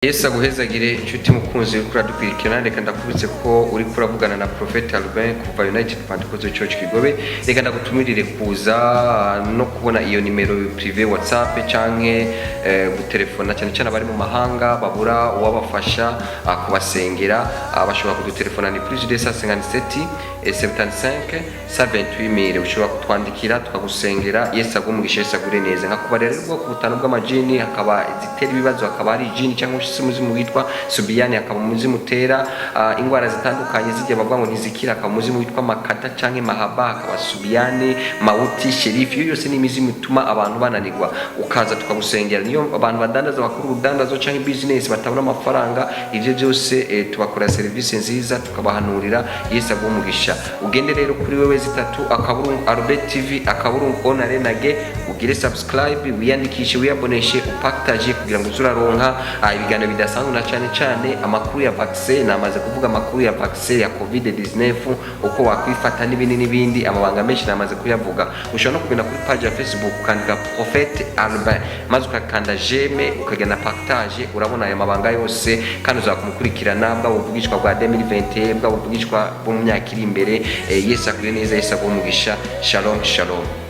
Yesu aguhezagire, inshuti mukunzi uriko uradukurikirana. Reka ndakubitse ko uriko uravugana na Prophet Albin kuva United Pentecostal Church Kigobe. Reka ndagutumirire kuza no kubona iyo nimero privé WhatsApp canke gutelefona, cyane cyane abari mu mahanga babura uwabafasha kubasengera, bashobora kudutelefona, ni +257 75 128 mille. Ushobora kutwandikira tukagusengera. Yesu aguhe umugisha, Yesu agure neza. Nkakuba rero ubwoko butanu bw'amajini, hakaba izitera ibibazo, hakaba hari ijini cyangwa se umuzimu witwa subiyani, hakaba umuzimu utera ingwara zitandukanye zijya bavuga ngo ntizikira, hakaba umuzimu witwa makata canke mahaba, hakaba subiyani, mawuti, sherifu. Iyo yose ni imizimu ituma abantu bananirwa, ukaza tukagusengera. Niyo abantu badandaza, bakora urudandazo canke business, batabona amafaranga, ivyo byose tubakorera serivisi nziza, tukabahanurira. Yesu aguhe umugisha. Ugende rero kuri www.albertv.onarenage, ugire subscribe, wiyandikishe, wiyaboneshe, upartage kugira ngo uze uraronka ibiganiro bidasanzwe, na cyane cyane amakuru ya vaccin. Namaze kuvuga amakuru ya vaccin ya COVID 19, uko wakwifata n'ibindi n'ibindi. Amabanga menshi namaze kuyavuga. Ushobora no kugenda kuri page ya Facebook, ukandika Prophète Albin, maze ukakanda j'aime, ukagenda partage, urabona aya mabanga yose, kandi uzakumukurikirana bwa buvugishwa bwa 2021, bwa buvugishwa bwo mu myaka iri imbere. Yesu akure neza, Yesu aguhe umugisha. Shalom, shalom.